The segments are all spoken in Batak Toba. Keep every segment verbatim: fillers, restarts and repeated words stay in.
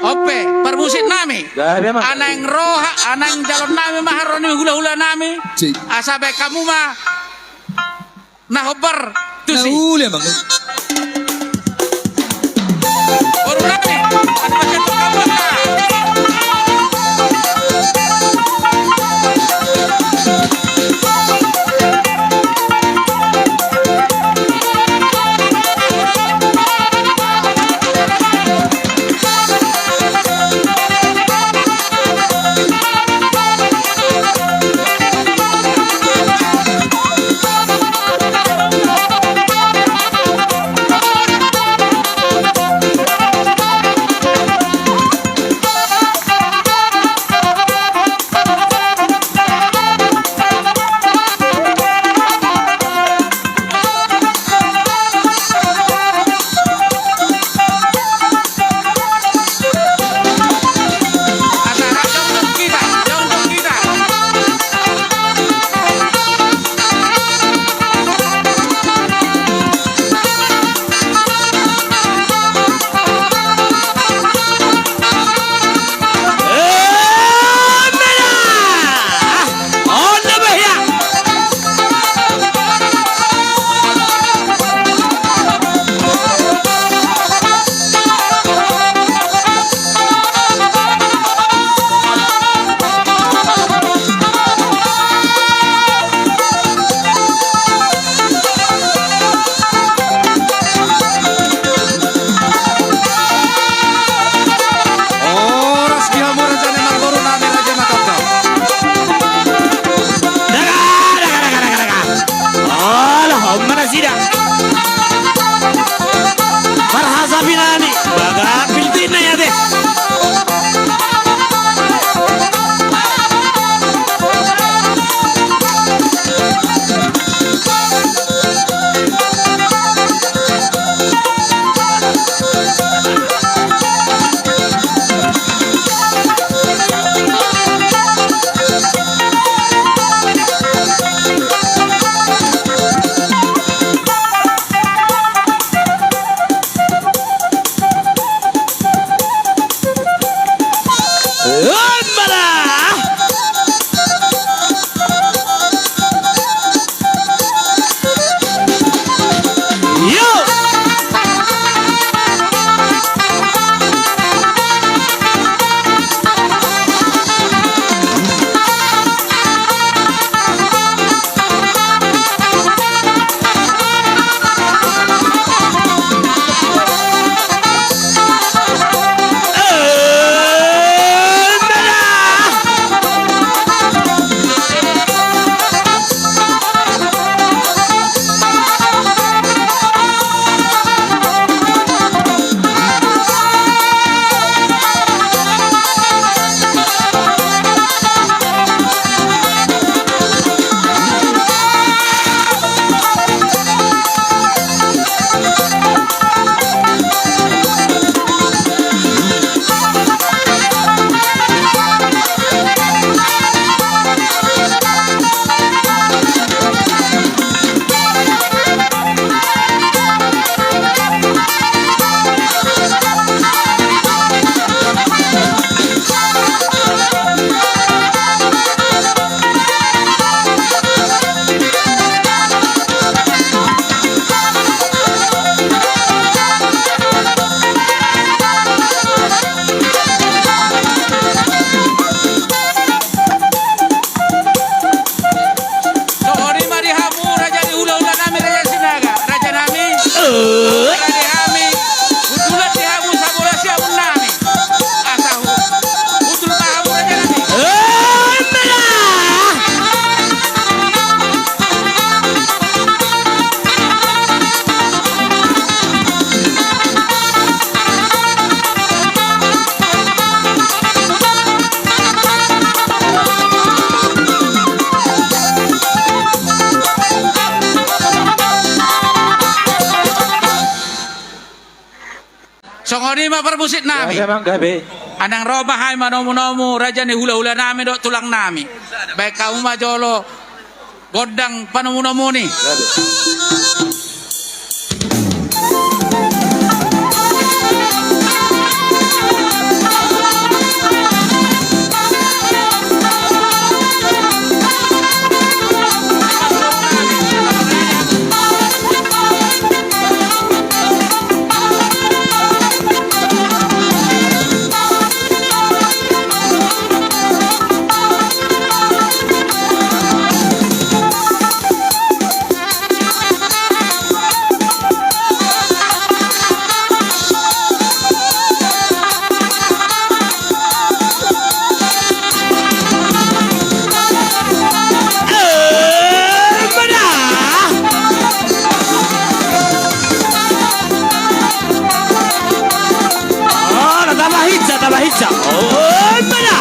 On pe, parmusik nami. Gabe ma. Naeng ro ha, naeng jalo nami ma haroa ni hula-hula nami. Cik. Asa baen hamu ma na hombar tusi. Na uli amang. Boru nami. Horas di hamu raja ni marboru nami, raja Margonda. Daga, daga, daga, daga, daga. Alah, on ma nasida. Marhasapi nami, baga piltinna i ate. Songon i ma di hamu raja ni hulahula nami, raja Sinaga, raja nami. Raja nami. Hundulan di hamu sabola siamun nami. Asa hu-, hundul ma hamu raja nami. Songon i ma parmusik nami. Gabe, amang, gabe. Naeng ro ma hami manomu-nomu raja ni hulahula nami dohot tulang nami. Baen hamu ma jolo gondang panomu-nomu i. Gabe. Aja. Oh, mana?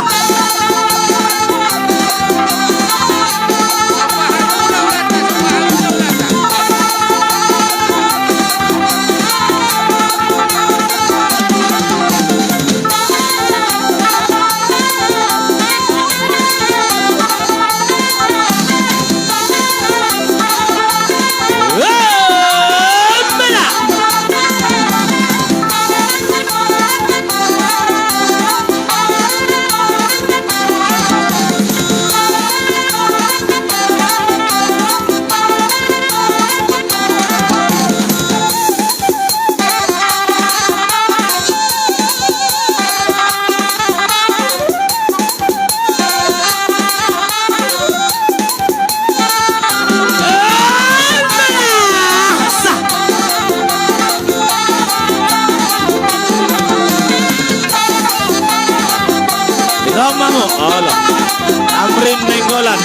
Ira mamu, olo. Tamrin Nainggolan.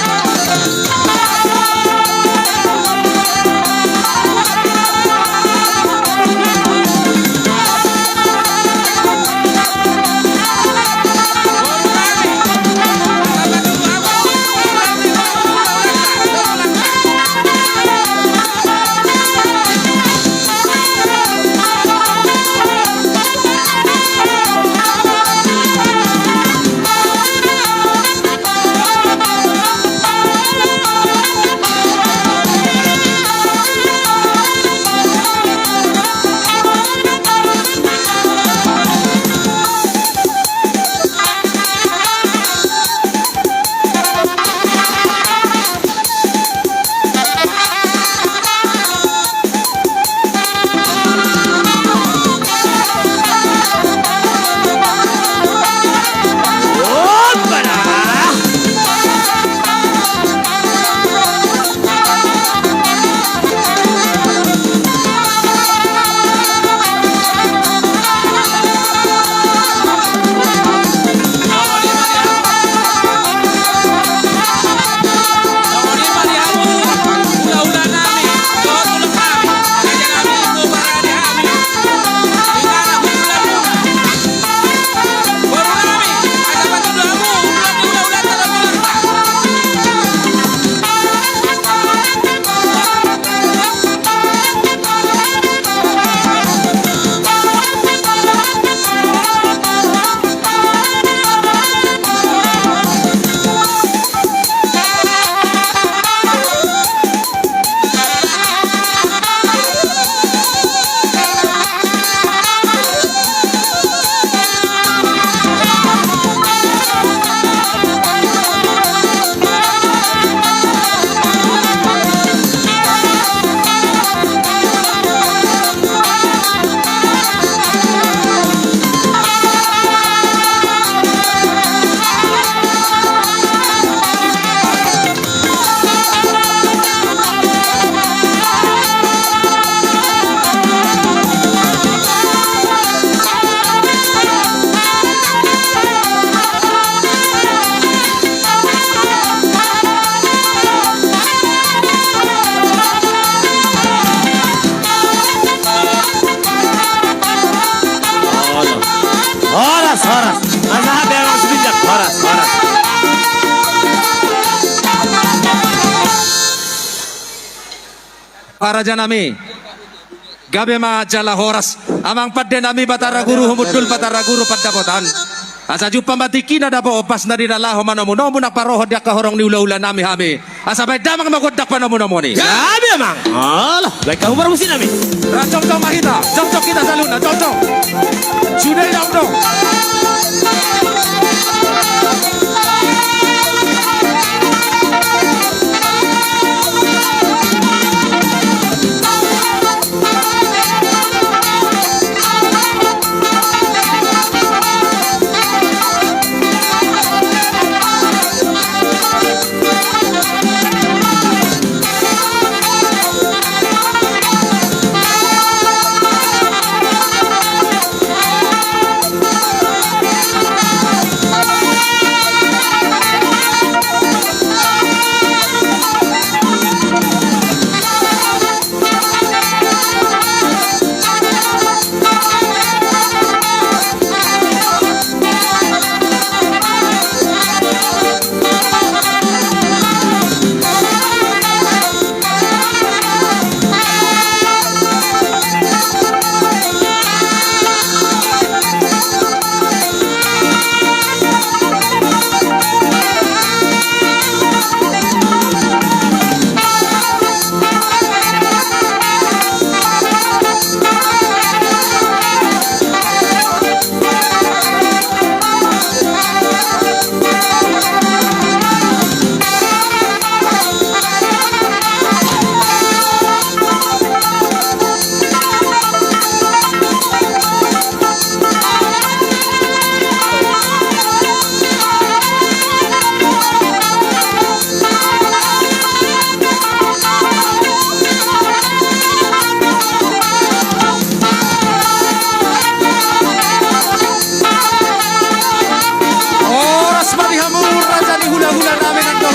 Horas, horas. Masa hati yang harus bijak. Horas, horas. Para raja nami. Gabe ma jala horas. Amang pande nami Batara Guru, humundul Batara Guru pandapotan. Asa jumpang ma tingki na dapot ombas na di na laho manomunomu nang parohon di angka horong ni hulahula nami hami. Asa baen damang ma gondang panomunomuon i. Gabe amang. Alah, baen hamu parmusik nami. Ra jongjong ma hita, jongjong hita saluhutna, jongjong. Sude jongjong.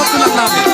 Tulang nami.